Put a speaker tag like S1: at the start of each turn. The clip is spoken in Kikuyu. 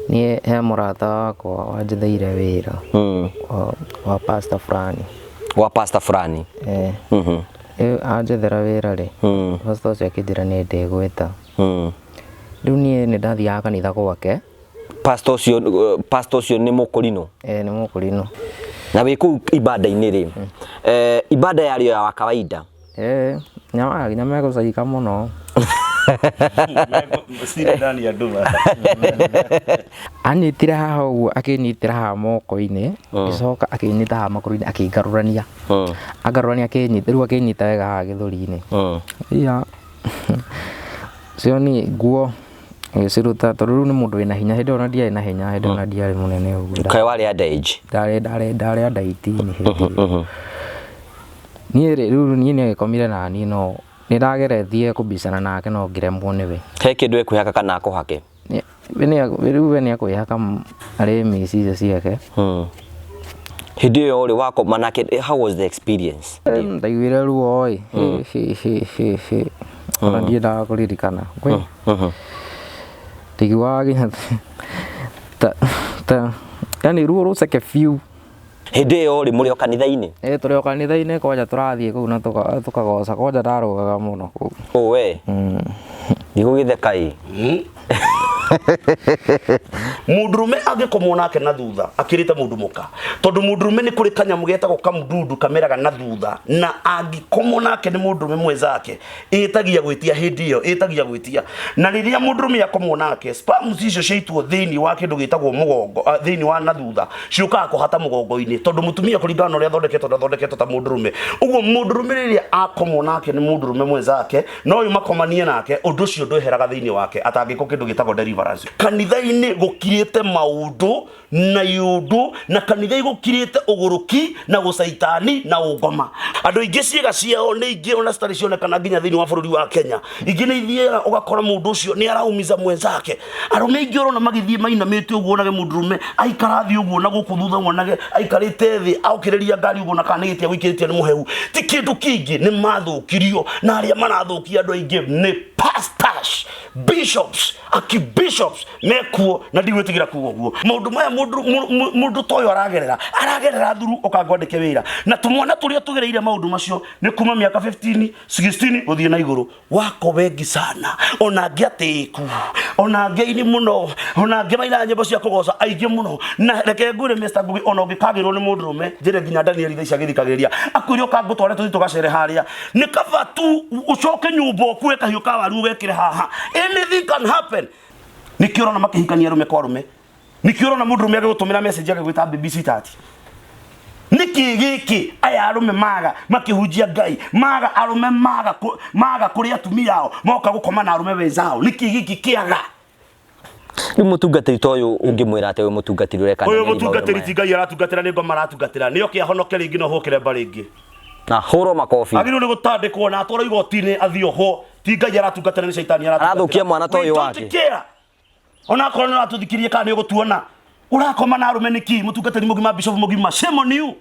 S1: Niĩ he mũrata wakwa wanjetheire wĩra wa pastor fulani.
S2: Wa pastor fulani.
S1: Eh. Rĩu anjethera wĩra rĩ, pastor ũcio akĩnjĩra nĩ ndĩgwĩta. Rĩu niĩ nĩ ndathiaga kanitha gwake.
S2: Pastor ũcio nĩ mũkũrinũ?
S1: Eh, nĩ mũkũrinũ.
S2: Na wĩ kũu ibada-inĩ rĩ, ibada yarĩ o ya kawaida?
S1: Eh, nyawaga nginya megũcaika mũno.
S3: Siri ndani ya nduma.
S1: Anyitire haha ũguo, akĩnyitĩra haha moko-inĩ, agĩcoka akĩnyita haha magũrũ-inĩ, akĩngarũrania. Angarũrania, akĩnyita, rĩu akĩnyita wega haha gĩthũri-inĩ. Iya. Cio niĩ nguo agĩciruta, tondũ rĩu nĩ mũndũ wĩna hinya. Hĩndĩ ĩyo ona ndiarĩ na hinya, hĩndĩ ĩyo ona ndiarĩ mũnene ũguo.
S2: Kaĩ warĩ underage?
S1: Ndarĩ under 18 hĩndĩ ĩyo. Niĩ rĩ, rĩu niĩ nĩ agĩkomire na niĩ, no nĩ ndageretie kũbicana nake no ngĩremwo nĩwe.
S2: He kĩndũ ekwĩhaka kana akũhake?
S1: Rĩu we nĩ akwĩhaka arĩ mici icio ciake.
S2: Hĩndĩ ĩyo rĩ, wakoma nake, how was the experience?
S1: Ndaiguire ruo ĩ. Hĩ, hĩ, hĩ, hĩ, hĩ. Ona ndiendaga kũririkana. We. Ndaiguaga nginya ta yani ruo rũceke biũ.
S2: Hĩndĩ ĩyo rĩ, mũrĩ o kanitha-inĩ?
S1: Ĩ, tũrĩ o kanitha-inĩ kwanja, tũrathiĩ kũu na tũkagoca kwanja, ndarũgaga mũno kũu.
S2: Ũ we ndigũgĩtheka ĩ.
S3: Mundurume angĩkomwo nake na thutha akĩrĩte mũndũ mũka, tondũ mũndũrũme nĩ kũrĩ kanyamũ getagwo kamudundu kameraga na thutha, na angĩkomwo nake nĩ mũndũrũme mwenzake, ĩtagia gwĩtia hĩndĩ ĩyo, ĩtagia gwĩtia. Na rĩrĩa mũndũrũme akomwo nake, sperms icio ciaitwo thĩinĩ wa kĩndũ gĩtagwo mũgongo, thĩinĩ wa na thutha, ciũkaga kũhata mũgongo-inĩ, tondũ mũtumia kũringana na ũrĩa athondeketwo, ndathondeketwo ta mũndũrũme ũguo. Mũndũrũme rĩrĩa akomwo nake nĩ mũndũrũme mwenzake, no ũyũ makomanie nake, ũndũ ũcio ndweheraga thĩinĩ wake atangĩkwo kĩndũ gĩtagwo deliverance. Kanitha-inĩ gũkirĩte maũndũ na iũndũ, na kanitha igũkirĩte ũgũrũki na gũcaitani na ũngoma. Andũ aingĩ ciĩga ciao nĩ ingĩ ona citarĩ cionekana nginya thĩinĩ wa bũrũri wa Kenya. Ingĩ nĩ ithiaga ũgakora mũndũ ũcio nĩ araumiza mwenzake. Arũme aingĩ ũrona magĩthiĩ mainamĩte ũguo, onage mũndũrũme aikara thĩ ũguo na gũkũ thutha, wonage aikarĩte thĩ aokĩrĩria ngari ũguo, na kana nĩ gĩtĩ agũikĩrĩtie nĩ mũhehu. Ti kĩndũ kĩngĩ, nĩ mathũkirio, na arĩa marathũkia andũ aingĩ nĩ pastors, bishops, archbishops mekuo, na ndigwĩtigĩra kuga ũguo. Maũndũ maya mũndũ ta ũyũ aragerera thuru ũkangwandĩke wĩra na tũmwana tũrĩa tũgereire maũndũ macio nĩ kuma mĩaka 15 16 gũthiĩ na igũrũ. Wako wengi sana, ona angĩ atĩĩku, ona angĩ aini mũno, ona angĩ mainaga nyĩmbo cia kũgoca, aingĩ mũno. Na reke ngwĩre, Mr. Ngugi, ona ũngĩkagĩrwo nĩ mũndũrũme, njĩre nginya Daniel thaa ici agĩthikagĩrĩria, akwĩre ũkangũtware tũthiĩ tũgacere harĩa, nĩ kaba tu ũcoke nyũmba ũkue kahiũ ka waru ũgekĩre haha. Anything can happen. Nĩkĩo ũrona makĩhikania arũme kwa arũme, nĩkĩo ũrona mũndũrũme agĩgũtũmĩra message agĩgwĩta baby sweetheart. Nĩkĩ gĩkĩ aya arũme maga makĩhunjia Ngai, maga arũme maga maga kũrĩ atumia ao, moka gũkoma na arũme wenzao? Nĩkĩ gĩkĩ kĩaga?
S2: Rĩu mũtungatĩri ta ũyũ ũngĩmwĩra atĩ ũyũ mũtungatĩri ũreka
S3: Ũyũ
S2: Daniel maũndũ
S3: mũtungatĩri
S2: maya?
S3: ti Ngai aratungatĩra, nĩ ngoma aratungatĩra. Nĩ oke ahonoke rĩngĩ na ũhũkĩre mba rĩngĩ.
S2: Na hũrwo makobi.
S3: Agĩrĩirwo nĩ gũtandĩkwo na atwarwo igoti-inĩ, athiĩ ohwo. Ti Ngai aratungatĩra, nĩ caitani aratungatĩra.
S2: Arathũkia mwana ta ũyũ
S3: We don't
S2: wake.
S3: care. Ona akorwo nĩ ũratũthikirie kana nĩ ũgũtuona ũrakoma na arũme nĩkĩ, mũtungatĩri mũgima, bishop mũgima, shame on you.